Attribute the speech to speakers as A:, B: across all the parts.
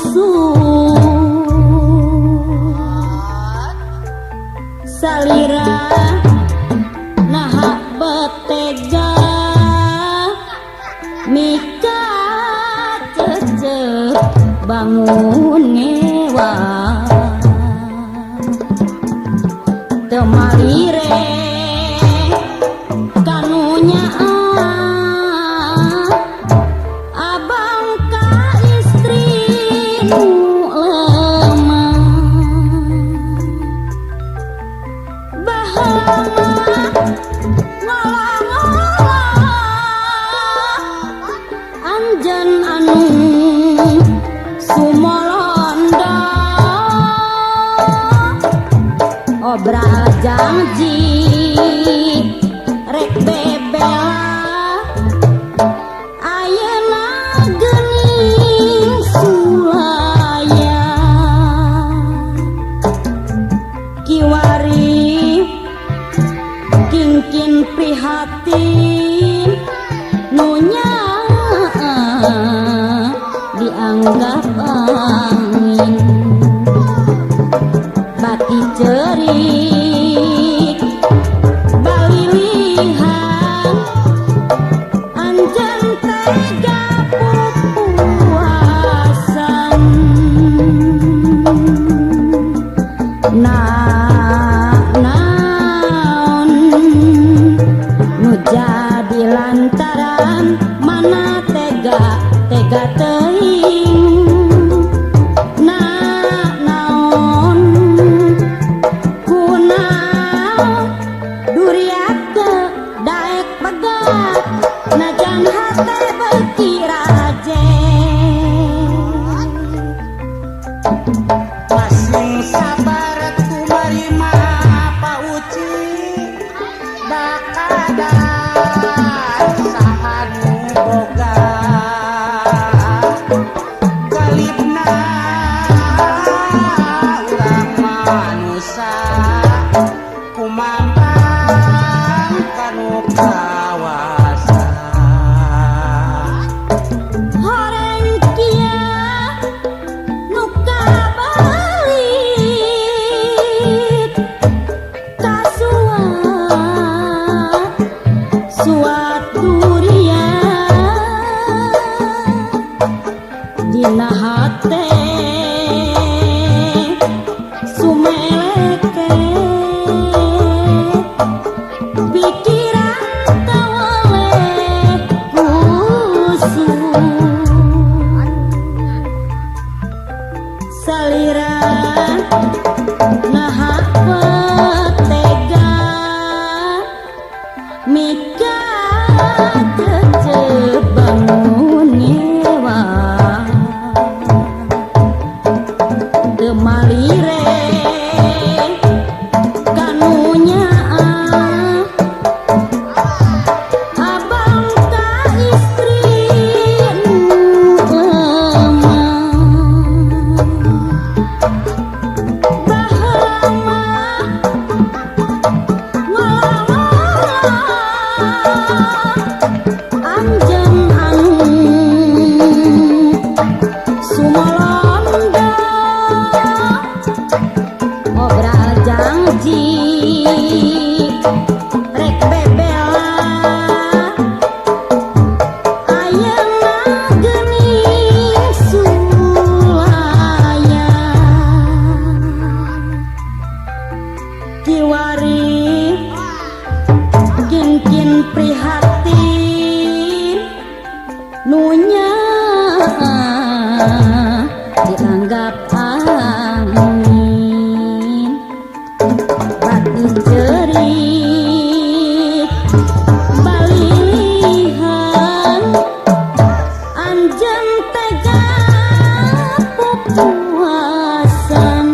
A: khusyuk. Salira naha betega mika cecep bangun ngewa teu malire kanunya abang ka istri nu lemah baheula ngolah-ngolah anjeun anu sumolonda obral janji rek bebela ayeuna geuning sulaya kiwari kingkin prihatin nunya dianggap angin bati cerik balilihan anjeun tega pupuasan nah naon nu jadi lantaran mana tega tega teuing nah naon kunaon duriat teu daek pegat najan hate beuki raje.
B: Masing sabar tumarima Pa Uci dakadar saha nu boga galibna urang manusa kumampang kanu kawasa.
A: Horeng kia nu kabalik kasuat suat durian dina hate sumeleke pikiran tawaleh kusuk salira naha petega mika cecep bangun nyewa teu malire kanunya abang ka istri nu lemah baheula mah ngolah-ngolah anjeun anu sumolonda obral janji rek bebela ayeuna geuning sulaya kiwari kingkin prihatin nunya dianggap angin bati cerik balilihan anjeun tega pupuasan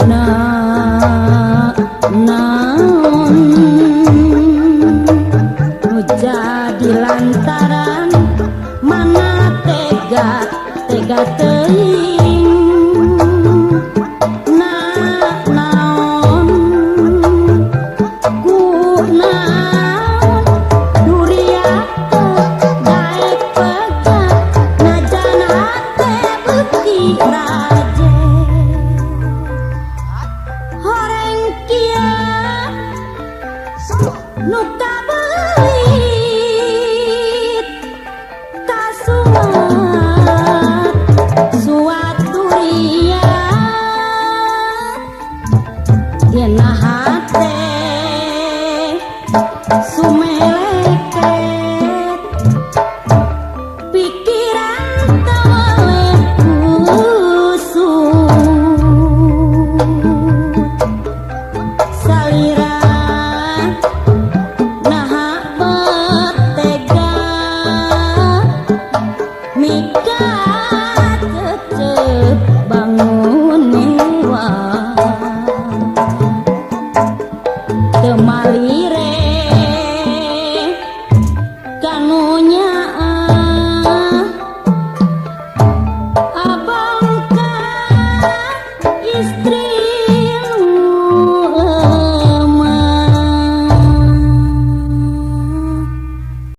A: nah naon nu jadi lantaran mana. Ka